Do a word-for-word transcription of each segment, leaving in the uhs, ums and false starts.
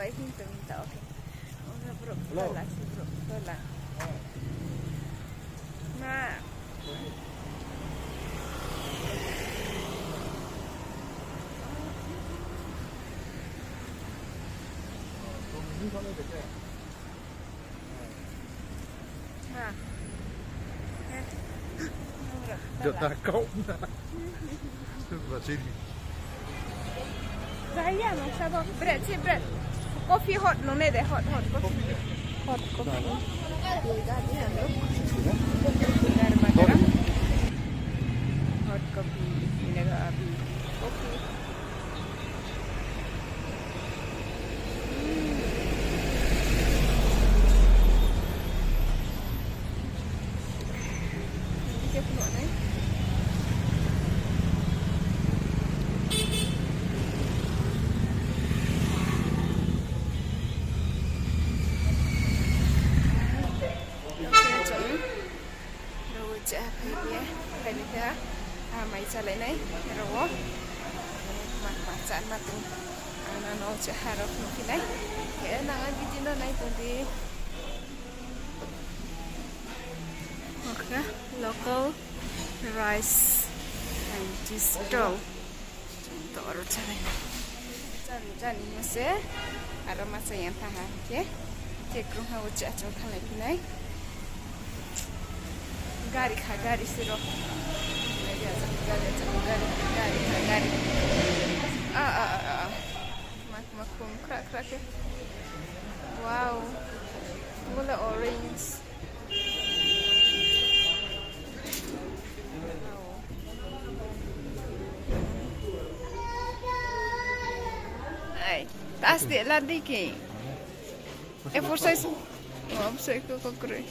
Hinto, hinto, okay. Ora brouh tola, si brouh tola. Ma. Ha. Eh. Jota kau na. Ba sini. Zaya no sabo. Bread, si bread. Coffee hot no ne de, hot, hot coffee. Hot coffee. Garma garam. Hot coffee. Ini ga abi. Coffee. Rao cha phai ye, phai ni khe, ah, mai chálai nai, rao wo. Ma, ma, chá ma tong. Ang nang no cha ha rao phnuh phi nai. Khe nang a video no nai tong di. Okay, local rice and tea stall. Chung to aro chálai nai. Chani, chani mo se. Aro ma cha yang tha ha khe. Khe krung ha wo cha chung thannglai phi nai. Gari kha, gari se ro. Gari, gari kha, gari. Ah, ah, ah, ah. Ma, ma khum khra khra khe. Wow. Bo le orange. Ai, tas de la di ke. A four size. Oh, am sai ko ko kre.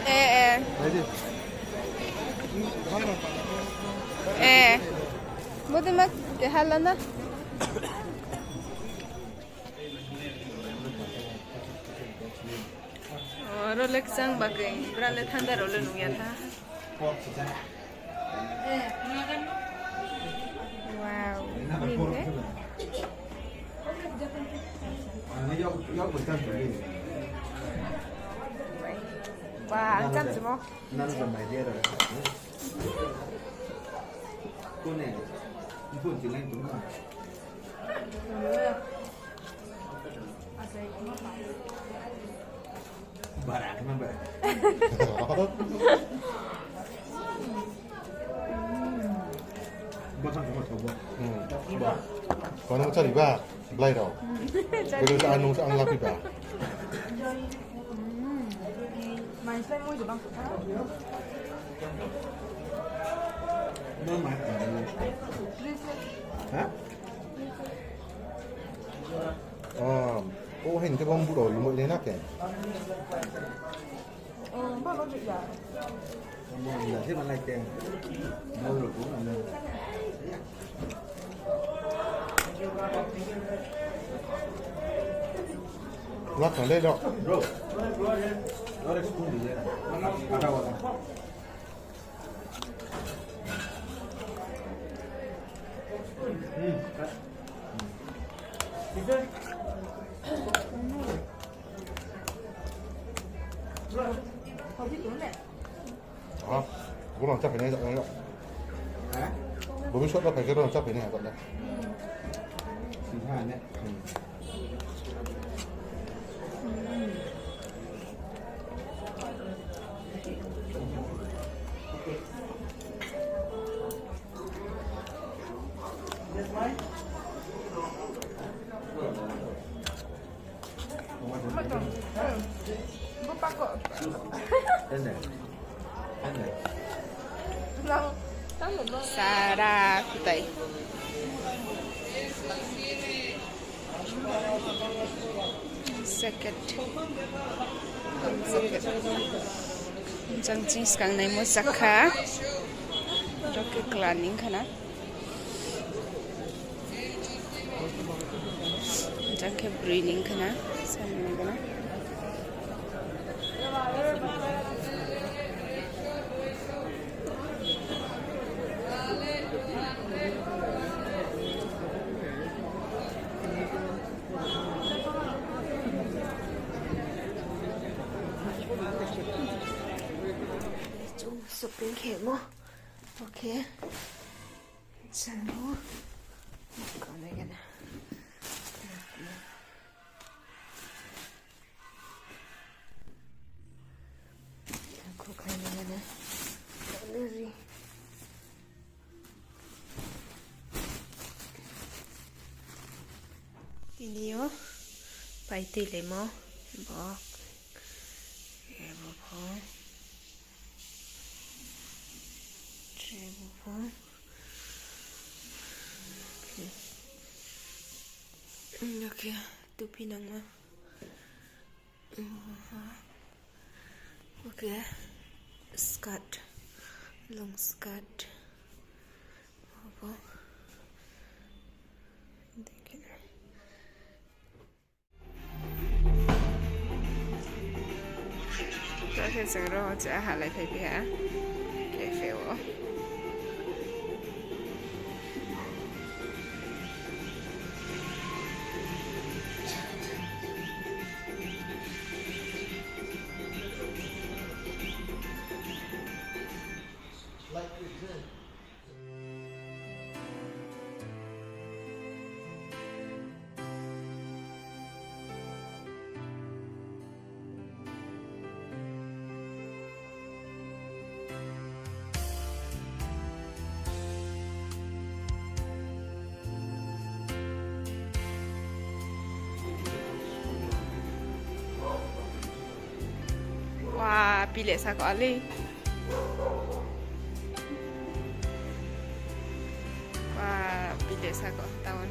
Eh, eh. Eh. Mode mak ke hala na. Oh, aro le kchang ba khe, bra le thanda rao le nung ya tha. Wow, green khe. Ba, ang cham chimo. Bara khe ma ba. Botol khe ma thobo. Hmm. Ba. Kono chari ba, blai rao. Belu sa anu sa ang lapi ba. Hmm. Mai sai moi jebang. Mama. Ha? Oh, oh, hen ke bom buro, imo ile na ke. Oh, ba lo ya. Bom ya, se ma lai ke. Bom lo ko na. Lo kan le lo. Bro. Lo re spoon di le. Ada wala. Hmm. Ah, bo lang cha phai nai, ha? Bo bi sot la phai khe bo lang cha phai nai, ha, kau le. Hmm. Sara kutai. Second. Jang chini skang naimo chakha. Ro khe kla ning khana. Jang khe broi ning khana. Samung gana. Chung shopping khemo. Okay. Chalo. Kau nai gana. Kau khai nai gana. Kau nai ri. Tini yo pai tui lemo bo. Ebo pho. Tre bo pho. Okay, tupi nangma. Okay, skirt, long skirt. Abo. Tao khe chung ro cha halai phai phi ha. Cafe wo. Wa, pileh sako alei. Wa, pileh sako town.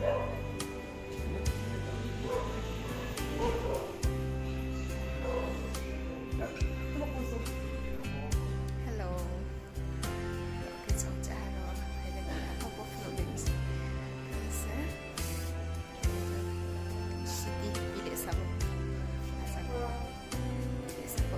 Hello. Oke, chung cha ro, hai le kha, kha, kha, kha, kha, kha, kha, city, pileh sabo. Asa ko. Pileh sabo.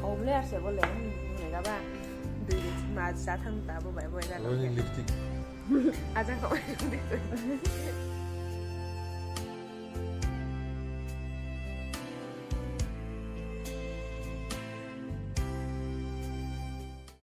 Thom le ar se bo le, hmm, nai ga ba. Dui ma sa thang ta bo bai bo era. Lipstick. Ajang ko.